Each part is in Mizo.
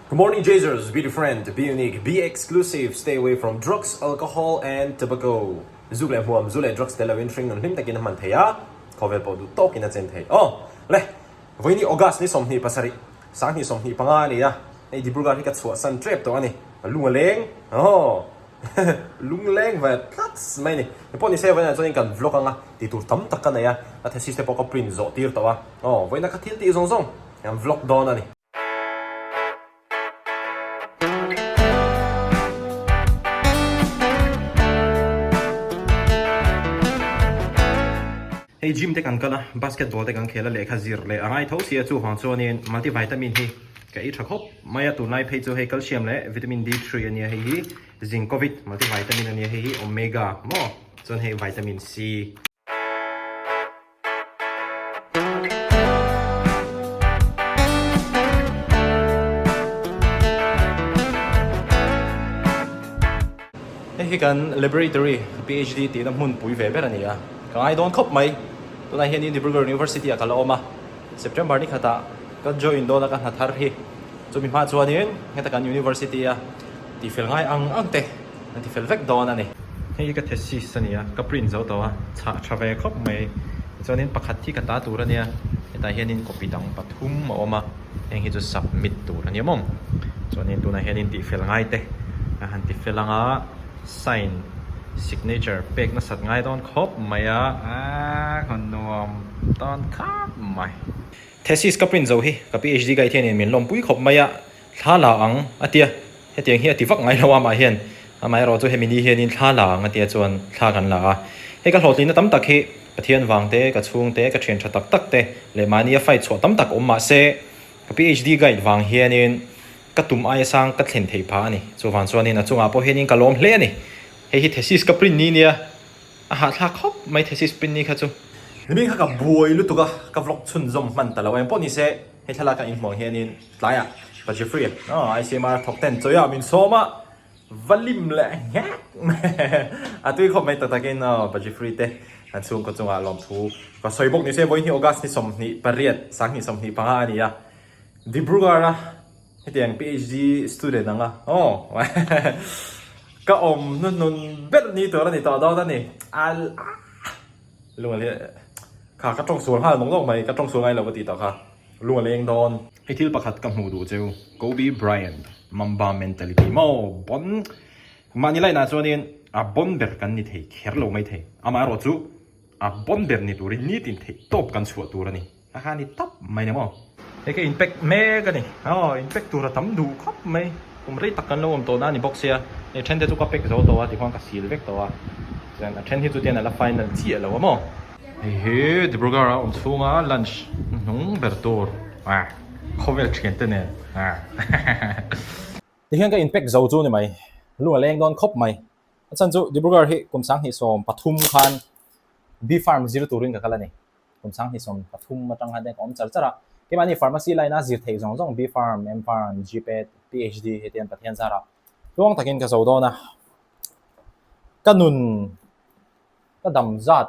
Good morning Jazers, be different, be unique, be exclusive, stay away from drugs, alcohol and tobacco. Zu leh hmuam, zu leh drugs tel loin hring nun hlim takin a hman thei a, khawvel pawh duh tawkin a chen thei. Aw le, vawiini August ni 27, 2025 a ni a, hei Dibrugarh hi ka chhuahsan tep tawh a ni, lung a leng, aw lungleng ve tlats mai a ni. Engpawh ni se vawiinah chuanin kan vlog anga tih tur tam tak ka nei a, ka thesis te pawh ka print zawh tir tawh a, aw vawiina ka thil tih zawng zawng kan vlog dawn a ni. Hei gym te kan kal a, basketball te kan khel a, lehkha zir leh a ngai tho si a, chuvang chuanin multivitamin hi ka ei tha khawp mai a, tunlai phei chu hei calcium leh vitamin D3 a nia, hei hi zinkovit multivitamin a nia, hei hi omega maw chuan hei vitamin C. Hei hi kan laboratory PhD tihna hmunpui ve ber a ni a, ka ngai dawn khawp mai. Tunah hian Dibrugarh University ah ka la awm a, September ni khatah ka join dawn a ka hna thar hi. Chumi hma chuanin heta kan University a tifel ngai ang ang te an tifel vek dawn a ni. Hei hi ka thesis a ni a, ka print zo tawh a, chhah tha ve khawp mai. Tichuanin pakhat hi ka ta tur a nia, hetah hianin copy dang pathum a awm a, heng hi chu submit tur a ni awm awm. Chuanin tunah hianin tihfel ngai te a han tifel ang a, sign, signature pek nasat ngai dawn khawp mai a, aaa ka nuam dawn khawp mai. Thesis ka print zo hi ka PhD guide hianin min lawmpui khawp mai a, thla la ang a tia, hetiang hi a ti vak ngai lo a amah hian, amaherawh chu hemi ni hianin thla la ang a tia chuan thla kan la a. Hei ka hlawhtlinna tam tak hi Pathian vang te, ka chhung te, ka thian tha tak tak te leh mahni a fight chhuah tam tak awm mah se ka PhD guide vang hianin ka tum aia sang ka thlen theih phah a ni. Chuvang chuanin a chungah pawh hianin ka lawm hle a ni. Hei hi thesis ka print ni nia. A hahthlak khawp mai thesis print ni kha chu. Nimin kha ka buai lutuk a, ka vlog chhunzawm hman ta lo em pawh ni se, hei thlalak a inhmuh ang hianin tlaiah Pa Jeffrey a ICMR thawk ten chawi ah min sawm a, va lim leh nghek a tui khawp mai tak takin Pa Jeffrey te an chhungkaw chungah lawmthu ka sawi bawk ni se, vawiin hi August ni 28, 2025 a ni a, Dibrugarh a. Hetiang PhD student anga aw ka awm hnuhnun ber ni tur a ni tawh dawn a ni. Al lung a leng kha ka tawng sual nghal nawk nawk mai ka tawng sual ngai lo ka tih tawh kha lung a leng dawn. Hei thil pakhat ka hmuh duh cheu Kobe Bryant Mamba mentality maw bon mahni lainah chuanin a bon ber kan ni thei kher lo mai thei amaherawh chu a bon ber ni turin nitin theih tawp kan chhuah tur a ni. A kha ni tawp mai ni maw? Hei ka in pack mek a ni. Aw in pack tur a tam duh khawp mai. Kum rei tak kan lo awm tawh na a ni bawk sia. Hei then te chu ka pack zo tawh a tichuan ka seal vek tawh a. Chuan a then hi chu tian a la final chiah lo a maw? Hei hi Dibrugarh a awm chhunga lunch hnung ber tur ah khawvel thian te nen ah. Tihian ka in pack zo chu ni mai. Lung a leng dawn khawp mai. A chhan chu Dibrugarh hi kum 2013 khan Bee Farm zir turin ka kal a ni. Kum 2013 atang khan ka awm char char a, keimahni pharmacy line a zir theih zawng zawng B Pharm, M Pharm, GPEd, PhD hetiang Pathian zarah tluang takin ka zo dawn a, ka nun ka dam zat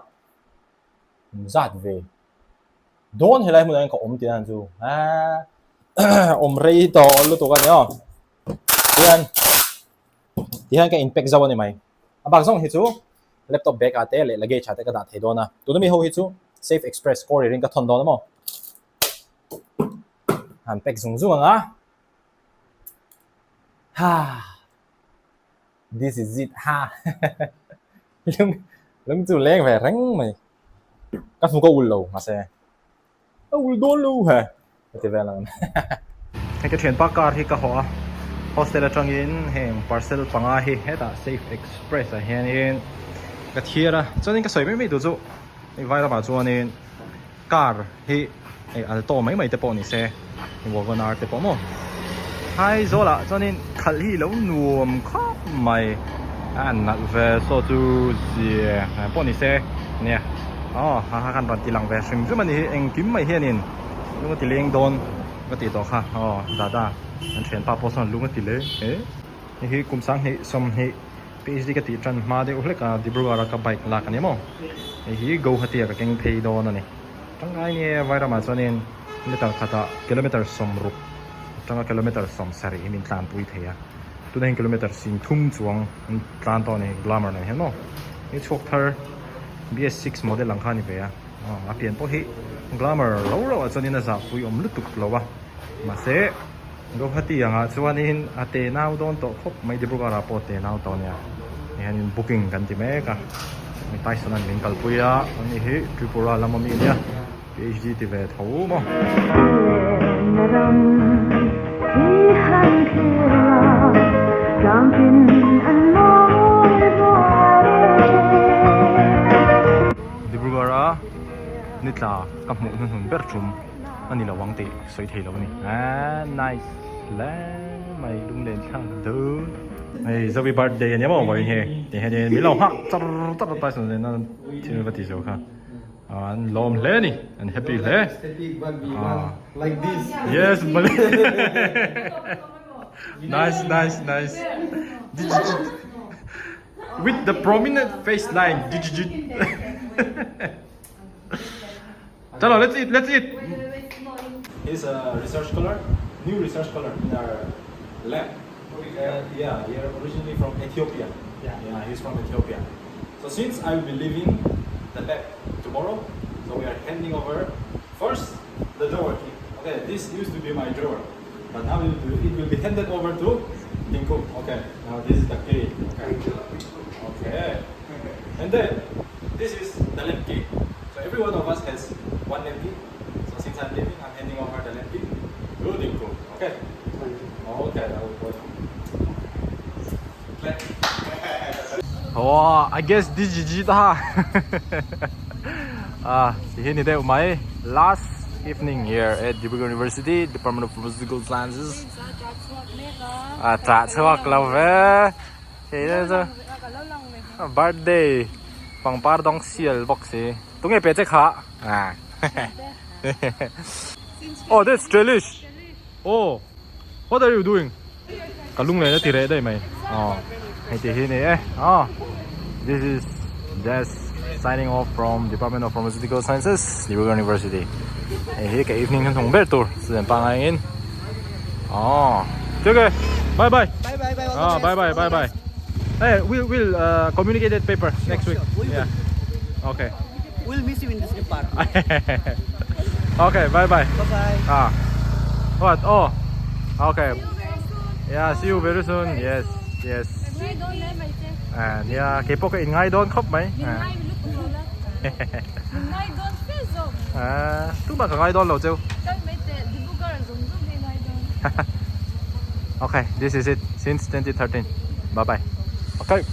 zat ve dawn helai hmunah hian ka awm tih a chu aaa awm rei tawh lutuk a ni aw tihian tihian ka in pack zo a ni mai a bak zawng hi chu. Laptop bag ah te leh luggage ah te ka dah thei dawn a, tuna mi ho hi chu Safe Express courier in ka thawn dawn a maw? Han pack zung zung ang a, ha this is it ha lung lung chu leng ve reng mai, ka hmu ka ul lo mahse. A ul dawn lo he a ti vel ang. Hei ka thianpa car hi ka hawh a, hostel atangin heng parcel panga hi hetah Safe Express ah hianin ka thiar a, chuanin ka sawi mai mai tur chu hei vai ramah chuanin car hi hei alto mai mai te pawh ni se wagon R te pawh maw Aizawl ah chuanin khalh hi lo nuam khawp mai a nalh ve saw chu zia pawh ni se nia. Aw ha ha khan rawn ti lang ve hrim hrim a ni hi engkim mai hianin lung a ti leng dawn ka tih tawh kha aw dada an thianpa pawh sawn lung a ti leng hle hei hi kum 2020 PhD ka tih tan hma deuh hlek a Dibrugarh a ka bike lak a ni maw hei hi Guwahati ah ka keng phei dawn a ni tangkai nge Vairamah chuanin meter khatah kilometer 60. atanga kilometer 70 hi min tlanpui thei a tunah hian kilometer 30 chuang an tlan tawh a ni Glamour nen hian maw ni chhuak thar BS6 model ang kha a ni ve a a pian pawh hi Glamour ro ro ah chuanin a zahpui awm lutuk lo a mahse Guwahati angah chuanin a te nau dawn tawh khawp mai Dibrugarh ah pawh a te nau tawh a nia tihianin booking kan ti mek a hei Tyson an min kalpui a ani hi Tripura lama mi a nia PhD ti ve tho maw. Dibrugarh a ni tla ka hmuh hnuhnun ber tum. a ni lo ang tih sawi thei lo a ni eee nice hle mai lunglen thlak deuh hei zovi birthday a nia maw vawiin hi ti hian in min lo nghak char char a tyson nen a thil va ti zo kha an lawm hle a ni an happy hle yes mawle nice nice nice with the prominent face line Chalo, let's eat, let's eat. He's a research scholar, new research scholar in our lab. Uh, yeah, he originally from Ethiopia. Yeah. yeah, he's from Ethiopia. So since I will be leaving the lab tomorrow, so we are handing over first the drawer key. Okay, this used to be my drawer, but now it will, it will be handed over to Dinku. Okay, now this is the key. Okay. Okay. And then this is the lab key. So every one of us has one lab key. So since I'm leaving, I'm handing over the lab key to Dinku. Okay. Okay, I will go. Clap. Wow, I guess this is it. Ah, hi ni deuh mai. Last evening here at Dibrugarh University, Department of Pharmaceutical Sciences. Ah, cha chhuak lo ve. Hei chu birthday pangpar dawng sial bawk si tunge pe che kha oh that's Trellish oh what are you doing ka lung leh na ti reh daih mai oh hei ti hi ni e oh this is just signing off from Department of Pharmaceutical Sciences Dibrugarh University hei hi ka evening hnuhnung ber tur student pangngai angin oh okay bye bye Bye bye bye. All the Ah, best. bye bye, All the bye bye. best. Hey, we'll we'll uh, communicate that paper next sure, week. We will. Yeah. Okay. We'll miss you in this department. okay, bye bye. Bye bye. Ah. What? Oh. Okay. Yeah, see you very soon. Yes, yes. And yeah, kei pawh ka in ngai dawn khawp mai. Ah, tumah ka ngai dawn lo cheu. Okay, this is it since 2013. Bye bye. Okay.